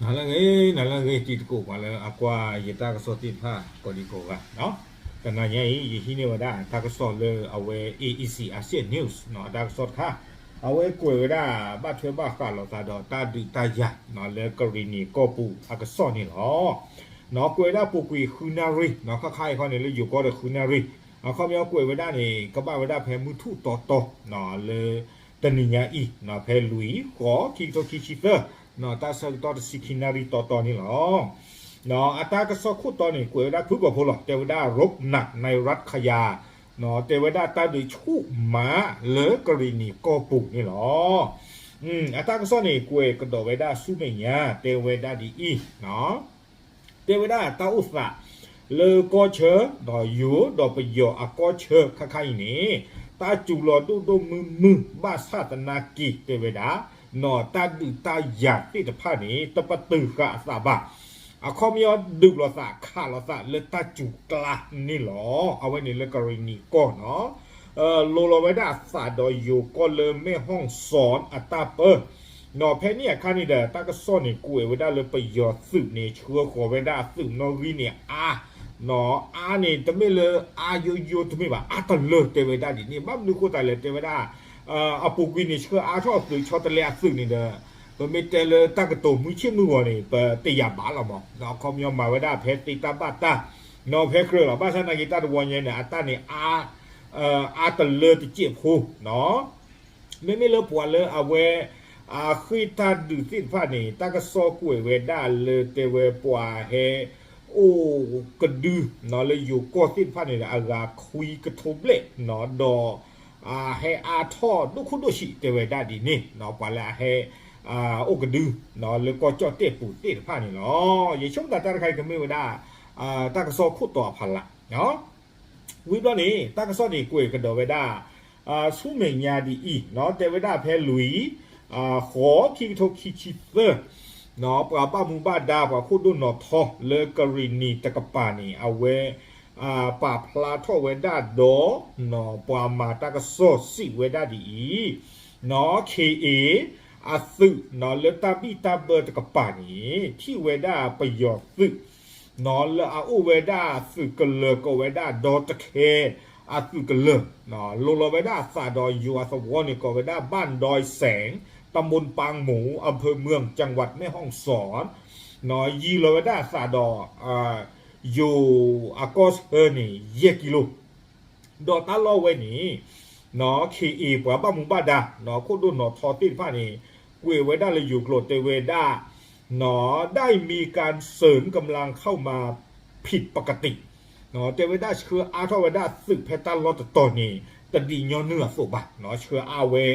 နၤလၢအဂ့ၤ နၤလၢအဂ့ၤ တံၤသကိးပှၤလၢအကွၢ်ယတၢ်ကစီၣ်သ့ၣ်တဖၣ်ကိးဒံကိးဂၤ, တနၤညါအံၤ ယဟံးန့ၢ်ဝဲဒၣ်တၢ်ကစီၣ်လၢအဝဲ A E C Asia News အတၢ်ကစီၣ်တခါ, အဝဲကွဲးဝဲဒၣ်ဘၣ်ထွဲဘၣ်ဃးလိာ်သးဒီးတၢ်ဒုးတၢ်ယၤလၢကရံၣ်နံၤကီၢ်ပူၤအကစီၣ်န့ၣ်လီၤ. ကွဲးဝဲဒၣ်ပူၤကွံာ်ဃုနၣ်ရံၣ် ခါခါအံၤခီန့ၣ် လၢယိၤကီၢ်ဒီးဃုနၣ်ရံၣ်, အခီပညီကွဲးဝဲဒၣ်န့ၣ် ကဘၣ်ဝဲဒၣ်ဖဲမုၢ်ထူၣ်တီတီ လၢတနံၤညါအံၤ ဖဲလွံၢ် ဃိး ခံကထိခံဆံသၢ, တၢ်ဆၢကတီၢ်တဆံခံနၣ်ရံၣ်တီတီန့ၣ်လီၤ. အတၢ်ကစီၣ်ခိၣ်တီန့ၣ် ကွဲးဝဲဒၣ်ဖုၣ်ကိာ်ဖိလီၤ, တဲဝဲဒၣ် ရိးနး နဲရၣ်ခယၤ, တဲဝဲဒၣ်တၢ်ဒုးဆူၣ်မးလၢကရံၣ်နံၤကီၢ်ပူၤန့ၣ်လီၤ. အတၢ်ကစီၣ်န့ၣ် ကွဲးကဒီးဝဲဒၣ်ဆူမဲာ်ညါ တဲဝဲဒၣ်ဒ်အံၤ, တဲဝဲဒၣ်တၢ်အိၣ်သး လၢကီၢ်ဆၢ ဒီးယိၤဒီးပယီၤအကီၢ်ဆၢခါခါအံၤန့ၣ် တၢ်စူၤလီၤဒိၣ်ဒိၣ်မုၢ်မုၢ် ဘၣ်ဆၣ်သနာ်က့ တဲဝဲဒၣ် နီၢ်တၢ်ဒုးတၢ်ယၤသ့ၣ်တဖၣ်န့ၣ် တပတုာ်ဃာ်အသးဘၣ်. အခီပညီဒုးလိာ်သးခးလိာ်သးလၢတၢ်စူၤကျါန့ၣ်လီၤ. အဝဲန့ၣ်လၢကရံၣ်နံၤကီၢ်နီၤ လိၤလီၤဝဲဒၣ်အသးဒီးယိၤကီၢ်လၢမဲၢ်ဟီၣ်စီၣ်အတၢ်ပၢ နီၤ ဖဲန့ၣ်အခါန့ၣ်ဒီး တၢ်ကစီၣ်န့ၣ် ကွဲးဝဲဒၣ်လၢပယီၤသုးန့ၣ် ဆှၢဃီၤဝဲဒၣ်အသုးနီၣ်ဂံၢ်န့ၣ်အါ, နီၤ အါန့ၣ် တမ့ၢ်လၢအါယိယိတမ့ၢ်ဘၣ် အါတလၢတဲဝဲဒၣ်ဒ်န့ၣ် ဘၣ်မနုၤဃိသတးလဲၣ် တဲဝဲဒၣ် အပူၤကွံာ်န့ၣ် ဆှၢအါထီၣ်အသုးဆီတလဲအသုးန့ၣ်ဒီး ပမ့ၢ်တဲလၢတၢ်ကတိၤမုၢ်ဆ့ၣ်မုၢ်ဂီၤန့ၣ် ပတယာ်ဘၣ်လီၤမး အခီပညီမၤဝဲဒၣ်ဖဲသ့တၢ်ဘၣ်တၢ် နီၤ ဖဲကြၢးလီၤ ဘၣ်ဆၣ်သနာ်က့တၢ်တဝီညါန့ၣ် အတၢ်န့ၣ် အါတလၢတစဲးဖိနီၤ မ့မ့ၢ်လၢပှၤလၢအဝဲ အဃ့ၢ်တၢ်ဒုးသ့ၣ်တဖၣ်န့ၣ် တၢ်ကစီၣ်ကွဲးဝဲဒၣ်လၢတဲဝဲပှၤဟဲ အိၣ်ကဒု လၢယိၤကီၢ်သ့ၣ်တဖၣ်န့ၣ်ဒီး အဂၤခွံကထိဘျဲၣ် ဒီး ဟဲအါထီၣ်ဒိၣ်ခိၣ်ဒိၣ်ဆံးတဲဝဲဒၣ်ဒ်န့ၣ် ပှၤလၢအဟဲ အိၣ်ကဒု လၢကီၢ်ကၠီၣ်တဲၣ်ပူၤသ့ၣ်တဖၣ်န့ၣ်လီၤ. ယဆိကမိၣ်တၢ်တခါအံၤကမ့ၢ်ဝဲဒၣ် တၢ်ကစီၣ်ခိၣ်တီအဖီလာ် ဝံၤဘျီန့ၣ် တၢ်ကစီၣ်န့ၣ်ကွဲးကဒီးဝဲဒၣ် ဆူမဲာ်ညါဒ်အံၤ တဲဝဲဒၣ်ဖဲလွံၢ် ဃိး ခံကထိခံဆံသၢ ပှၤဘၣ်မူဘၣ်ဒါ ပှၤခိၣ်ဒိၣ်နီၢ်ထီလၢကရံၣ်နံၤတကပၤန့ၣ် အဝဲ ပာ်ဖျါထီၣ်ဝဲဒၣ်ဒီး ပှၤမၤတၢ်ကစီၣ်စံးဝဲဒၣ်ဒ်အံၤ နီၤ ခ့ၣ်အ့ၣ် အသုးနီၤလၢတၢ်ဘံၣ်တၢ်ဘၢတကပၤန့ၣ် ထံၣ်ဝဲဒၣ်ပယီၤသုး နီၤလၢအအိၣ်ဝဲဒၣ်သုးကလၢၤကိးဝဲဒၣ်ဒီတခဲ အသုးကလၢၤ လိၤလီၤဝဲဒၣ်အသးဒီးယိၤအသဝီန့ၣ် ကိးဝဲဒၣ် บ้านดอยแสง ตำบลปางหมู อำเภอเมือง จังหวัดแม่ฮ่องสอน နီၤ ယံၤလီၤဝဲဒၣ်အသးဒီး ယိၤအကီၢ်ဆၢန့ၣ် ယဲၢ်ကံလိ ဒီးတၢ်လီၢ်ဝဲန့ၣ် နီၤ ခ့ၣ်အ့ၣ် ပှၤဘၣ်မူဘၣ်ဒါ နီၤ ခိၣ်ဒိၣ်နီၢ်ထီသ့ၣ်တဖၣ်န့ၣ် ကွဲးဝဲဒၣ်လၢယိၤကျိာ်တဲဝဲဒၣ် နီၤ ได้มีการเสริมกำลังเข้ามาผิดปกติ တဲဝဲဒၣ်ဆှၢအါထီၣ်ဝဲဒၣ်သုးဖဲတၢ်လီၢ်တတီၤန့ၣ် တဒ်ညီနုၢ်အသိးဘၣ် ဆှၢအါဝဲ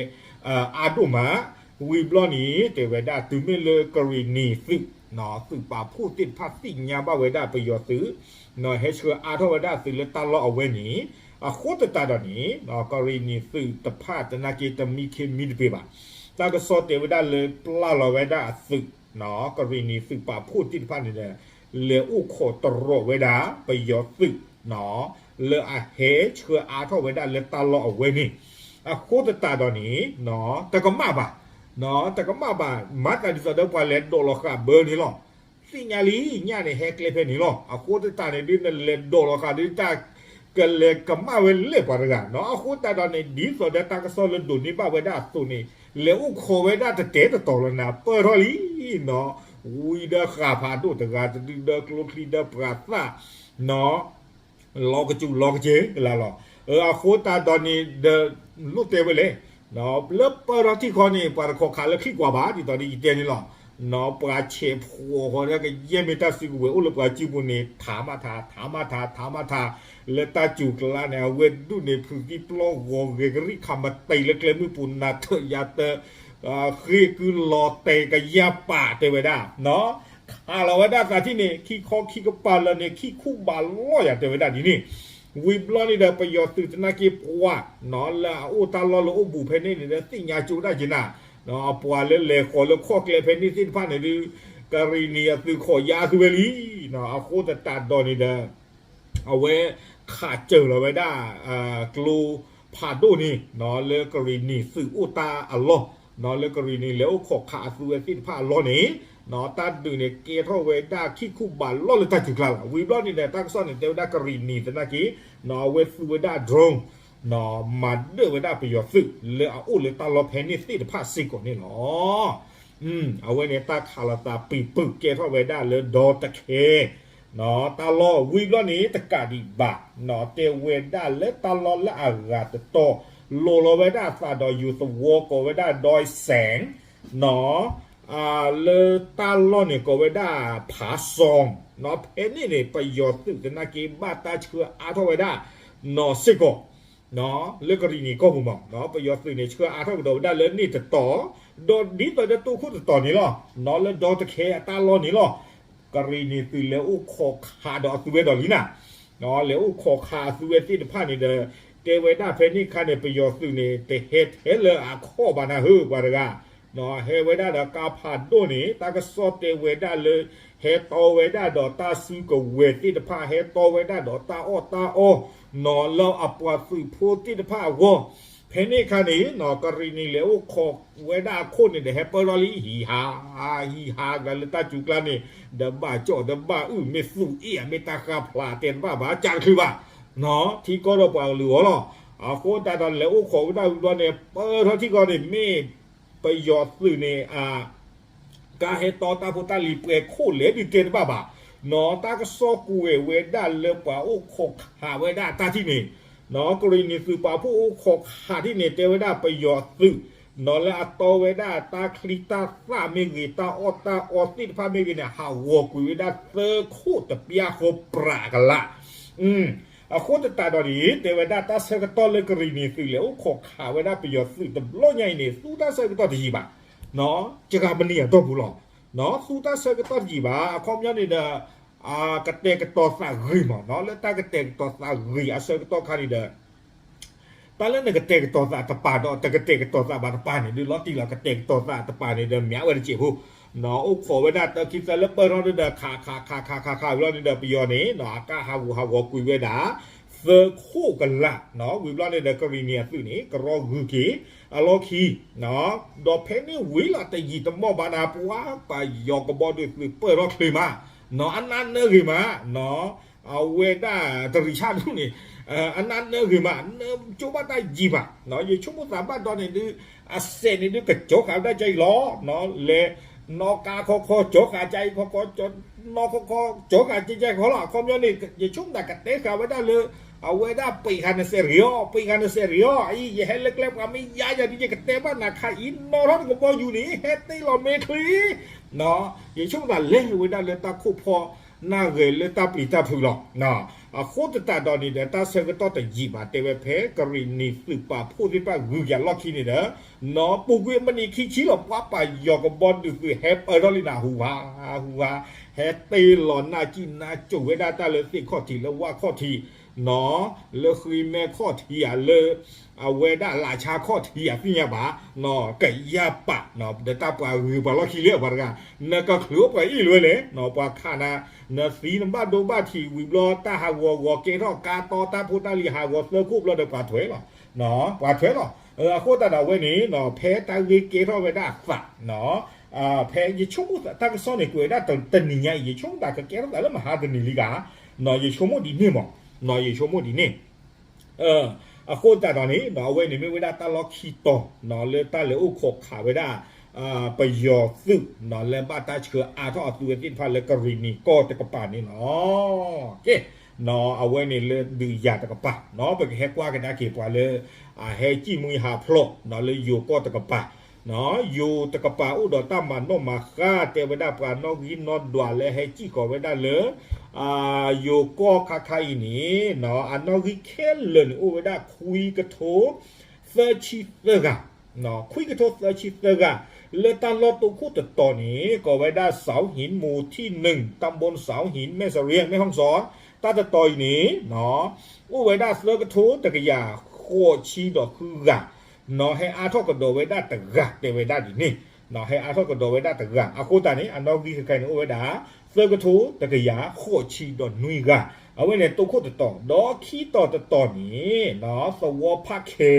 အါဒိၣ်မး ဝံၤဘျီန့ၣ် တဲဝဲဒၣ်တုၤမ့ၢ်လၢကရံၣ်နံၤသုး သုးပာ်ဖှိၣ်သ့ၣ်တဖၣ်သ့ၣ်ညါဘၣ်ဝဲဒၣ်ပယီၤသုး ဟဲဆှၢအါထီၣ်ဝဲဒၣ်သုးလၢတၢ်လီၢ်အဝဲန့ၣ် အဃိသတးဒီးန့ၣ် ကရံၣ်နံၤသုးတဖၣ်သနာ်က့တမံခ့မံတပ့ၤဘၣ် တၢ်ကစီၣ်တဲဝဲဒၣ်လၢပျၢ်လီၤဝဲဒၣ်အသုး ကရံၣ်နံၤသုးပာ်ဖှိၣ်သ့ၣ်တဖၣ်န့ၣ်ဒီး လဲၤအိၣ်ခိးတရီးဝဲဒၣ်ပယီၤသုး လၢအဟဲဆှၢအါထီၣ်ဝဲဒၣ်လၢတၢ်လီၢ်အဝဲန့ၣ် အဃိသတးဒီးန့ၣ် တကမၣ်ဘၣ် တကမၣ်ဘၣ် မၤသးဒ်သိးဒီးပှၤလဲၤဒိးလီၤဃာ်ဘၢန့ၣ်လီၤ. သ့ၣ်ညါလံ ညၣ်န့ၣ်ဟဲကျဲဖဲန့ၣ်လီၤ. အဃိသတးန့ၣ်ဒုး နလဲၤဒိးလီၤဃာ်ဒုးတၢ် ကလဲၤကမၣ်ဝဲလဲၣ်ပှၤတဂၤနီၤ. အဃိသတးဒီးန့ၣ် ဒ်သိးဒီးတၢ်ကစီၣ်လၢဒိးန့ၢ်ဘၣ်ဝဲဒၣ်အသိးန့ၣ် လဲၤအိၣ်ခိးဝဲဒၣ်တတဲာ်တတီၤလီၤနၤ ပၢၢ်ထီၣ်လံနီၤ. ဝံၤဒီးဃာ်ဖးဒိၣ်တဂၤတဒုဒီးကျိချံဒီးပှၤသၣ်နီၤ လီၤကစူၤလီၤကစ့ၤလၢ်လီၤ. အဃိသတးဒီးန့ၣ်ဒီး လိၣ်တဲဝဲလဲၣ် လၢပၢၢ်ထီၣ်ထံၣ်ခီန့ၣ် ပှၤတခိးခးလၢခံကွၢ်ဘၣ် ဒ်သိးဒီးယတဲန့ၣ်လီၤ. ပှၤဆဲးဖှိးဃီဒီးကယဲၢ်မ့ၢ်တၢ်စုကဝဲၤအိၣ်လၢပှၤစုပူၤန့ၣ် ထးမးထး ထးမးထး ထးမးထး လၢတၢ်စူၤကျါန့ၣ် အဝဲဒူၣ်န့ၣ် ဖုးသံပျီဂီၤဂဲၤကရံၣ်ခးမတံၤလၢကျဲမုၢ်ပူၤနၤထၢၣ်ယၤတၢ ဃ့ကုလီၤတဲာ်ကယၤပာ်တဲဝဲဒၣ် ခးလီၤဝဲဒၣ်သးထံၣ်န့ၣ် ခံခီခံကပၤလၢာ်န့ၣ် ခံခူဘးလီၢ်ယၤတဲဝဲဒၣ်ဒ်န့ၣ်. ဝံၤဘျီန့ၣ်ဒီး ပယီၤသုးသနာ်က့ပှၤနီၤ လၢအအိၣ်တၢ်လီၢ်လၢအိၣ်ဘူးဖဲန့ၣ်န့ၣ်ဒီး သ့ၣ်ညါကၠိဒၣ်က့ၤနၤ ပှၤလၢလဲၤဃီၤလၢခီၣ်ကျဲဖဲန့ၣ်သ့ၣ်တဖၣ်န့ၣ်ဒုး ကရံၣ်နံၤအသုးခိးယါသုဝဲလံနီၤ. အဃိသတးဒီးန့ၣ်ဒီး အဝဲခးစၢၤလီၤဝဲဒၣ် ကျိဖးဒိၣ်န့ၣ်နီၤ လၢကရံၣ်နံၤသုးအိၣ်တၢ်အလီၢ်နီၤ လၢကရံၣ်နံၤလဲၤအိၣ်ခိးခးအသုဝဲသ့ၣ်တဖၣ်အလီၢ်န့ၣ် တၢ်ဒုးန့ၣ်ကဲထီၣ်ဝဲဒၣ်ခံခူဘးလီၢ်လၢတၢ်စူၤကျါလီၤ. ဝံၤဘျီန့ၣ်ဒီး တၢ်ကစီၣ်န့ၣ်တဲဝဲဒၣ်ကရံၣ်နံၤသနာ်က့ အဝဲသူဝဲဒၣ် drone မၤဒၢၣ်ဝဲဒၣ်ပယီၤသုးလၢအအိၣ်လၢတၢ်လီၢ်ဖဲန့ၣ်သ့ၣ်တဖၣ်စ့ၢ်ကီးန့ၣ်လီၤ. အဝဲန့ၣ်တၢ်ခးလိာ်သးပံာ်ပူၤကဲထီၣ်ဝဲဒၣ်လၢဒီတခဲ တၢ်လီၢ်ဝံၤဘျီန့ၣ်တကးဒံးဘၣ် တဲဝဲဒၣ်လၢတၢ်လီၢ်လၢအဂၤတတီၤ လိၤလီၤဝဲဒၣ်အသးဒီးယိၤသဝီကိးဝဲဒၣ်ဒီစဲၣ် လၢတၢ်လီၢ်န့ၣ်ကိးဝဲဒၣ်ဖးစီ ဖဲန့ၣ်န့ၣ် ပယီၤသုးသနာ်က့ဘၣ်တၢ်ဆှၢအါထီၣ်ဝဲဒၣ် နီၢ်စ့ၢ်ကီး လၢကရံၣ်နံၤကီၢ်ပူၤမး ပယီၤသုးန့ၣ်ဆှၢအါထီၣ်ကဒီးဝဲဒၣ်လၢန့ၣ်တတီၤ ဒီးဒ်သိးဒီးတိခိၣ်တတီၤန့ၣ်လီၤ လၢဒီတခဲအတၢ်လီၢ်န့ၣ်လီၤ. ကရံၣ်နံၤသုးလဲၤအိၣ်ခိးခးဒီးအသုဝဲဒီးလံနၤ လဲၤအိၣ်ခိးခးအသုဝဲသ့ၣ်တဖၣ်န့ၣ်ဒီး တဲဝဲဒၣ်ဖဲန့ၣ်အခါန့ၣ် ပယီၤသုးန့ၣ် တဟဲထဲလၢအခီၣ်ဘၣ်နၤဧၢ ပှၤတဂၤ ဟဲဝဲဒၣ်ဒီးကါဖးဒိၣ်န့ၣ် တၢ်ကစီၣ်တဲဝဲဒၣ်လၢ ဟဲတီဝဲဒၣ်ဒီးတၢ်စုကဝဲၤသ့ၣ်တဖၣ် ဟဲတီဝဲဒၣ်ဒီးတၢ်အီၣ်တၢ်အီ လၢအပှၤသုးဖိသ့ၣ်တဖၣ်အဂီၢ် ဖဲန့ၣ်အခါန့ၣ် ကရံၣ်နံၤလဲၤအိၣ်ခိးဝဲဒၣ်အခိၣ်န့ၣ်ဒီး ဟဲပၢၢ်ထီၣ်လံ ဟံးဟး ဟံးဟးကလၢတၢ်စူၤကျါန့ၣ် ဒီးဘၣ်ကၠီၣ်ဒီးဘၣ်အုၣ် မ့ၢ်သူၣ်အ့ၣ် မ့ၢ်တၢ်ဃါဖျါတဲတဘၣ်ဘၣ် ကၢ်တချုးဘၣ် ထံကီၢ်ဒီးပှၤကလုာ်အီၤလီၤ. အဃိသတးဒီးလဲၤအိၣ်ခိးဝဲဒၣ်ဝံၤဘျီန့ၣ် ပၢၢ်ထီၣ်ထံကီၢ်န့ၣ် မ့ၢ်ပယီၤသုးန့ၣ် ကါဟဲတီတၢ်ဖိတၢ်လံၤပှဲၤခိၣ်လဲၣ်ဒုးတဲတဘၣ်ဘၣ် တၢ်ကစီၣ်ကွဲးဝဲဒၣ်လၢပှၤအိၣ်ခိးခးဝဲဒၣ်အတၢ်ထံၣ်န့ၣ် ကရံၣ်နံၤသုးပာ်ဖှိၣ်အိၣ်ခိးခးထံၣ်န့ၣ် တဲဝဲဒၣ်ပယီၤသုး လၢအတီဝဲဒၣ်တၢ်ချံတၢ်သၣ်မ့ၢ်ဂ့ၤ တၢ်အီၣ်တၢ်အီသ့ၣ်တဖၣ်မ့ၢ်ဂ့ၤန့ၣ် ဟးဂီၤကွံာ်ဝဲဒၣ်သၢခိၣ်တပျၢ်ဃီပြးကလး အဃိသတးဒီးန့ၣ် တဲဝဲဒၣ်တၢ်ဆၢကတီၢ်လၢကရံၣ်နံၤသုးလဲၤအိၣ်ခိးခးဝဲဒၣ်ပယီၤသုးတဘျီညါအံၤန့ၣ် သူတၢ်ဆၢကတီၢ်တယံာ်ဘၣ် စှၤပနံာ်အတီၢ်ပူၤလီၤ. သူတၢ်ဆၢကတီၢ်တယံာ်ဘၣ် အခီပညီန့ၣ်ဒီး ကတဲာ်ကတီၤသးဂ့ၤမး လၢတၢ်ကတဲာ်ကတီၤသးဂ့ၤအဆၢကတီၢ်ခါန့ၣ်ဒီး တၢ်လၢနကတဲာ်ကတီၤသးတပၤဒီး တကတဲာ်ကတီၤသးဘၣ်တပၤန့ၣ် ဒုးလီၤတံၢ်လီၤ ကတဲာ်ကတီၤသးတပၤန့ၣ်ဒီး မ့ၢ်အဝဲတစဲးဖိ အိၣ်ခိးဝဲဒၣ်တၢ်ခံသၢလၢပၢၢ်ထီၣ်ဒီး ခးခးခးခးခးခးဝံၤလီၤန့ၣ်ဒီး ပယီၤန့ၣ် အကါဟးဂူာ်ဟးဂီၤကွံာ်ဝဲဒၣ် သၢခိၣ်ကလး ဝံၤဘျီန့ၣ်ဒီး ကရံၣ်နံၤအသုးန့ၣ် ကရီဂုၤက့ၤ အလီၢ်ခံ ဒီးဖဲန့ၣ်ဝံၤလီၤတယံာ်တမီၢ်ဘၣ်နၤ ပှၤပယီၤကဘီဒုးသုးပၢၢ်ထီၣ်ချ့မး အနၢ်နၢဂ့ၤမး အဝဲဒၣ်တရံးဆၣ်ဒူၣ်န့ၣ် အနၢ်နၢဂ့ၤမး နၢကၠိဘၣ်တၢ်ယံာ်ဘၣ် ယဆိကမိၣ်သးဘၣ်ဒီးန့ၣ်ဒုး အစဲးန့ၣ်ဒုးကကၠီဃာ်ဝဲဒၣ်ကအံၤလီၤ လဲၤနီၣ်ကါခီခီကၠီဃာ်ကအံၤခီခီ နီၣ်ခီခီကၠီဃာ်ကဲကဲခီလီၤ အခီပညီန့ၣ် ယဆိကမိၣ်သးကတဲဃာ်ဝဲဒၣ်လၢ အဝဲဒၣ်ပံးဃာ်နစဲးရ့ၤအီၤ ပံးဃာ်နစဲးရ့ၤအီၤ အံၤ ယဟဲလၢကျဲပှၤမ့ၢ်ယါယၤဒ်ယကတဲဘၣ်နၤခါအံၤ နီၣ်ထီၣ်နကဘီယူၤန့ၣ် ဟဲတ့ၢ်လီၤမ့ၢ်ချ့ ယဆိကမိၣ်သးလဲၤဝဲဒၣ်လၢတၢ်ခိၣ်ဖီနၢ်ဂဲၤလၢတၢ်ပျံၤတၢ်ဖုးလီၤ အဃိသတးဒီးန့ၣ်ဒီး တၢ်ဆၢကတီၢ်တယံာ်ဘၣ် တဲဝဲဖဲကရံၣ်နံၤသုးပာ်ဖှိၣ်သ့ၣ်တဖၣ်ဂုၤက့ၤအလီၢ်ခံန့ၣ်ဒီး နီၢ်ပူၤကွံာ်မုၢ်နံၤခံဆံလီၤ ပှၤပယီၤကဘီဒုးသုးဟဲပၢၢ်ထီၣ်လံနၤ ဟူးဟး ဟူးဟး ဟဲတ့ၢ်လီၤနၢ်ကံၣ်နၢ်ကိၤဝဲဒၣ်တၢ်လၢသ့ၣ်ခီၣ်ထံးလၢဝၣ်ခီၣ်ထံး လၢဃ့မဲခီၣ်ထံးဧါ လၢ အဝဲဒၣ်လၢဆါခီၣ်ထံးဧါ သ့ၣ်ညါဘၣ် ကယၢ်ပာ် ဒီးတၢ်ပှၤဂုၤပှၤလီၢ်ခံလၢပှၤတဂၤ နကချုးအိၣ်ပှၤအ့ၣ်လိာ်ဝဲလဲၣ် ပှၤခးနၤ နသံနဘၣ်ဒိဘၣ်ထံးဝံၤဘျီ တၢ်ဟးဂီၤဂီၤကဲထီၣ်ကါတီတၢ်ဖိတၢ်လံၤဟးဂီၤသၢခိၣ်ဘျီဒီးပှၤထွဲလီၤ ပှၤထွဲလီၤ အဃိသတးဒီးအဝဲန့ၣ် ဖဲတၢ်ဂ့ၢ်ကဲထီၣ်ဝဲဒၣ်အသး ဖဲယဆိကမိၣ်တၢ်ကစီၣ်န့ၣ် ကွဲးဝဲဒၣ်တနံၤညါအံၤ ယဆိကမိၣ်သးကကဲထီၣ်သးလၢမဟါတနံၤလံဂၤ ယဆိကမိၣ်ဒ်န့ၣ်မး ယဆိကမိၣ်ဒ်န့ၣ် အဃိသတးဒီးန့ၣ် အဝဲန့ၣ်မ့ၢ်ဝဲဒၣ်တၢ်လီၢ်ခံတီၤ လၢတၢ်လဲၤအိၣ်ခိးခးဝဲဒၣ် ပယီၤသုး လၢဘၣ်တၢ်ဆှၢအါထီၣ်အသုဝဲသ့ၣ်တဖၣ်လၢကရံၣ်နံၤကီၢ်တကပၤန့ၣ်လီၤ. ကဲ အဝဲန့ၣ်လၢဒုးယၤတကပၤ ပကဟဲကွၢ်ကဒါက့ၤပှၤလၢ အဟဲစံၣ်မှံဟးဖျိး လၢယိၤကီၢ်တကပၤ ယိၤတကပၤအိၣ်ဒီးတၢ်မၤနီၣ်မၤဃါ တဲဝဲဒၣ်ပှၤနီၣ်ဂံၢ်နီၣ်ဒွးလၢဟဲစံၣ်ဃီၤဝဲဒၣ်လၢ ယိၤကီၢ်ခါခါအံၤန့ၣ် အနီၣ်ဂံၢ်ခဲလၢာ်န့ၣ်အိၣ်ဝဲဒၣ်ခွံကထိ သၢဆံသၢဂၤ ခွံကထိသၢဆံသၢဂၤ လၢတၢ်လီၢ်တိခိၣ်တတီၤန့ၣ် ကိးဝဲဒၣ် เสาหิน หมู่ที่หนึ่ง ตำบลเสาหิน แม่เสรียง แม่ฮ่องสอน တၢ်တတီၤအံၤန့ၣ် အိၣ်ဝဲဒၣ်သၢကထိတကယၤဃိးဆံဒီးဃုဂၤ နီၢ်ဟဲအါထီၣ်ကဒီးဝဲဒၣ်တဂၤ တဲဝဲဒၣ်ဒ်န့ၣ် နီၢ်ဟဲအါထီၣ်ကဒီးဝဲဒၣ်တဂၤ အဃိသတးန့ၣ် အနီၣ်ဂံၢ်ခဲခါအံၤန့ၣ်အိၣ်ဝဲဒၣ် သၢကထိတကယၤဃိးဆံဒီးနွံဂၤ အဝဲန့ၣ်တိခိၣ်တတီၤ ဒီးခံတီၤတတီၤန့ၣ် သဝီဖးခဲ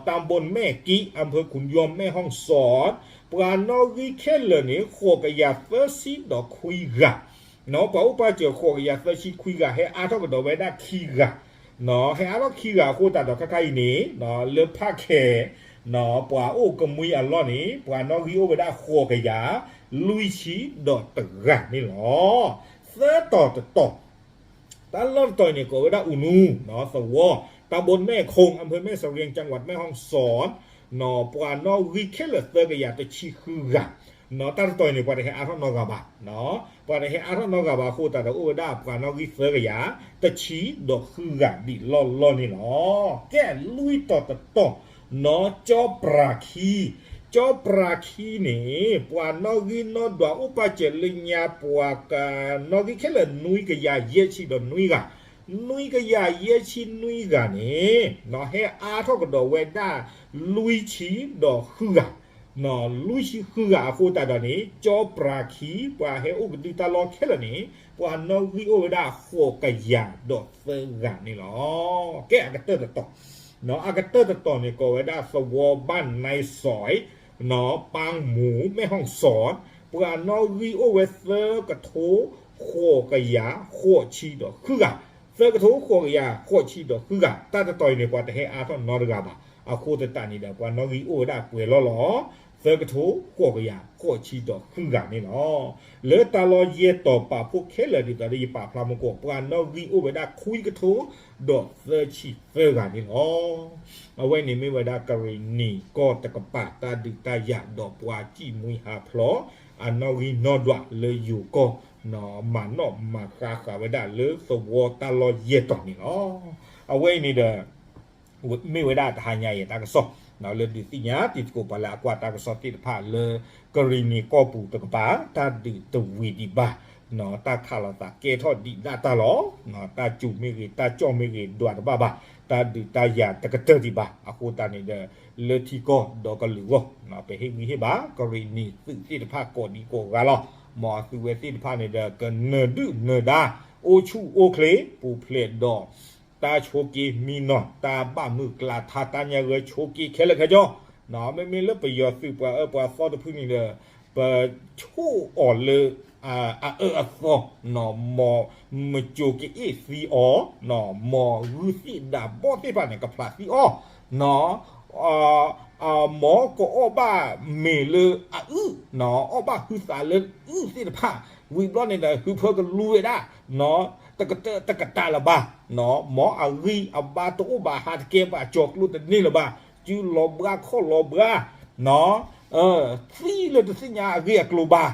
ตำบลแม่กิ อำเภอขุนยวม แม่ฮ่องสอน ပှၤနီၣ်ဂံၢ်ခဲလၢာ်န့ၣ် ဃိးကယၤသၢဆံဒီးခွံဂၤ, ပှၤအိၣ်ပၢ်စၢၤ ဃိးကယၤသၢဆံခွံဂၤ ဟဲအါထီၣ်ကဒီးဝဲဒၣ်ခံဂၤ, ဟဲအါထီၣ်ခံဂၤအဃိသတးဒီး ခါခါအံၤန့ၣ် လၢဖးခဲ ပှၤအိၣ်ကမှံအလီၢ်န့ၣ် ပှၤနီၣ်ဂံၢ်အိၣ်ဝဲဒၣ်ဃိးကယၤ လွံၢ်ဆံဒီးတဂၤန့ၣ်လီၤ. သၢတီၤတတီၤ တၢ်လီၢ်တတီၤအံၤန့ၣ် ကိးဝဲဒၣ်အူနူ သဝီ ตำบลแม่คง อำเภอแม่เสรียง จังหวัดแม่ฮ่องสอน ပှၤနီၣ်ဂံၢ်ခဲလၢာ်သၢကယၤတဆံဃုဂၤ, တၢ်တတီၤအံၤန့ၣ် ပှၤတဟဲအါထီၣ်နီတဂၤဘၣ်, ပှၤတဟဲအါထီၣ်နီတဂၤဘၣ်အဃိသတးဒီး အိၣ်ဝဲဒၣ်ပှၤနီၣ်ဂံၢ်သၢကယၤ တဆံဒီးဃုဂၤဒံးလီၢ်လီၢ်န့ၣ်လီၤ. ကဲ လွံၢ်တီၤတတီၤ နီၢ်ကၠီပြၤခံ, ကၠီပြၤခံန့ၣ် ပှၤနီၣ်ဂံၢ်နီၣ်ဒွးအိၣ်ပၢ်စၢၤလၢညါ ပှၤကနီၣ်ဂံၢ်ခဲလၢာ် နွံကယၤယဲၢ်ဆံဒီးနွံဂၤ, နွံကယၤယဲၢ်ဆံနွံဂၤန့ၣ် ဟဲအါထီၣ်ကဒီးဝဲဒၣ် လွံၢ်ဆံဒီးဃုဂၤ, လွံၢ်ဆံဃုဂၤအဃိသတးဒီးန့ၣ် ကၠီပြၤခံ ပှၤဟဲအိၣ်ကဒုတၢ်လီၢ်ခဲလၢာ်န့ၣ် ပှၤနီၣ်ဂံၢ်အိၣ်ဝဲဒၣ်ဃိးကယၤဒီးသၢဂၤန့ၣ်လီၤ. ကဲအကတၢၢ်တတီၤ အကတၢၢ်တတီၤန့ၣ် ကိးဝဲဒၣ်သဝီဘၣ်နဲစီး ပၢ်မူ မဲၣ်ဟီၣ်စီၣ်, ပှၤနီၣ်ဂံၢ်အိၣ်ဝဲသၢကထိဃိးကယၤဃိးဆံဒီးဃုဂၤ, သၢကထိဃိးကယၤဃိးဆံဒီးဃုဂၤ, တၢ်တတီၤအံၤန့ၣ် ပှၤတဟဲအါထီၣ်နီတဂၤဘၣ်, အဃိသတးန့ၣ်ဒီး ပှၤနီၣ်ဂံၢ်အိၣ်ဝဲဒၣ်ပှဲၤလီၢ်လီၤ, သၢကထိဃိးကယၤဃိးဆံဒီးဃုဂၤန့ၣ်လီၤ. လၢတၢ်လီၢ်ယဲၢ်တီၤပာ်ဖှိၣ်ခဲလၢာ်ဒ်သိးဒီးယပာ်ဖျါမူကီး ပှၤနီၣ်ဂံၢ်အိၣ်ဝဲဒၣ်ခွံကထိဒီးသၢဆံသၢဂၤန့ၣ်လီၤ. အဝဲန့ၣ်မ့ၢ်ဝဲဒၣ်ကရ့ၣ်နံၣ်ကီၢ်တကပၤ တၢ်ဒုးတၢ်ယၤဒီးပှၤစံၣ်မှံဟးဖျိး အနီၣ်ဂံၢ်နီၣ်ဒွးလၢယိၤကီၢ် မၤနီၣ်မၤဃါဃာ်ဝဲဒၣ်လၢသဝီတၢ်လီၢ်ယဲၢ်တီၤန့ၣ်လီၤ. အဝဲအံၤန့ၣ်ဒီး မ့ၢ်ဝဲဒၣ်တဟါညါအံၤတၢ်ကစီၣ် လၢဒုးသ့ၣ်ညါတံၤသကိးပှၤလၢအကွၢ်တၢ်ကစီၣ်သ့ၣ်တဖၣ်လၢ ကရ့ၣ်နံၣ်ကီၢ်ပူၤတကပၤ တၢ်ဒုးတဝံၤဒံးဘၣ်, တၢ်ခးလိာ်သးကဲထီၣ်ဒံးဒၣ်တၢ်လီၤ. တၢ်စူၤမ့ၢ်ဂ့ၤ တၢ်ကၠီၣ်မ့ၢ်ဂ့ၤ ဒွးတဘၣ်ဘၣ်, တၢ်ဒုးတၢ်ယၤတကတၢၢ်ဒံးဘၣ်. အဃိသတးန့ၣ်ဒီး လၢထံကီၢ်ဒီးကလုာ်အဂီၢ် ပဟ့ၣ်ဂံၢ်ဟ့ၣ်ဘါ ကရ့ၣ်နံၣ်သုးသ့ၣ်တဖၣ်ကိးဒံကိးဂၤလီၤ. မ်အသုးဝဲသ့ၣ်တဖၣ်န့ၣ်ဒီး ကနၢၤဒုၣ်နၢၤဒါ အိၣ်ဆူၣ်အိၣ်ချ့ ပူၤဖျဲးဒီး တၢ်ဆိးက့မံနီၤ တၢ်ဘၣ်မုၢ်ကျါထါ တၢ်ညါဂဲၤဆိးက့ခဲလၢာ်ခဲဆ့, မ့မ့ၢ်လၢပယီၤသုးပှၤအၢပှၤသီတဖုန့ၣ်ဒီး ပဆိၣ်အီၤလၢ အအၢအသီ, မ်မစိၤကအ့ၣ်သံအီၤ, မ်ဂုၢ်သ့ၣ်ဒၣ်ဘီၣ်သ့ၣ်တဖၣ်န့ၣ် ကဖျးသံအီၤ, မ်ကအီၣ်ဘၣ်မ့ၤလၢအအုၣ်, အီၣ်ဘၣ်ဟုသးလၢအုၣ်သ့ၣ်တဖၣ်, ဝံၤဘျီန့ၣ်ဒီး ဟုဖၢကလူဝဲဒၣ် တကတၢၢ်တကတၢၢ်လၢၤဘၣ်, မ်အဂံၢ်အဘါတအိၣ်ဘၣ် ဟးတကဲဘၣ် ကၠီၤကျိတန့ၢ်လၢၤဘၣ်, စုလီၤဘှါခီၣ်လီၤဘှါ, သံလၢတသ့ၣ်ညါအဂ့ၢ်အကျိၤဘၣ်.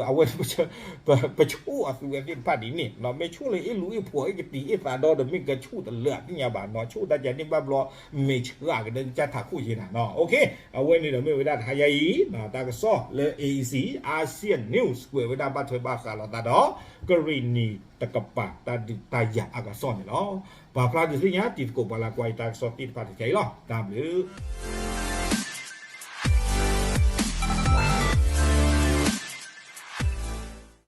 အဝဲ ပဆိၣ်အသုးဝဲသ့ၣ်တဖၣ်ဒ်န့ၣ်, မ့ၢ်ဆိၣ်လၢအ့ၣ်လူအ့ၣ်ဖိး အ့ၣ်ကတံၤအ့ၣ်သးဒီဒီး မ့ၢ်ကဆိၣ်တလၢာ်အသ့ၣ်ညါဘၣ်နီၤ, ဆိၣ်တၢ်ကန့ၣ်ဘၣ်ဘျီ မ့ၢ်ဆှးကဒီးကစၢ်ထးခိၣ်ယဲနၤနီၤ. အဝဲန့ၣ်ဒီးမ့ၢ်ဝဲဒၣ်တဟါယါအံၤ တၢ်ကစီၣ်လၢ A E C Asian News ကွဲးဝဲဒၣ်ဘၣ်ထွဲဘၣ်ဃးလိာ်သးဒီး ကရ့ၣ်နံၣ်တကပၤ တၢ်ဒုးတၢ်ယၤအကစီၣ်န့ၣ်လီၤ. ပာ်ဖျါဒုးသ့ၣ်ညါတံၤသကိးပှၤလၢကွၢ်ယတၢ်ကစီၣ်သ့ၣ်တဖၣ်တခါအံၤလီၤ. တၢ်ဘျုး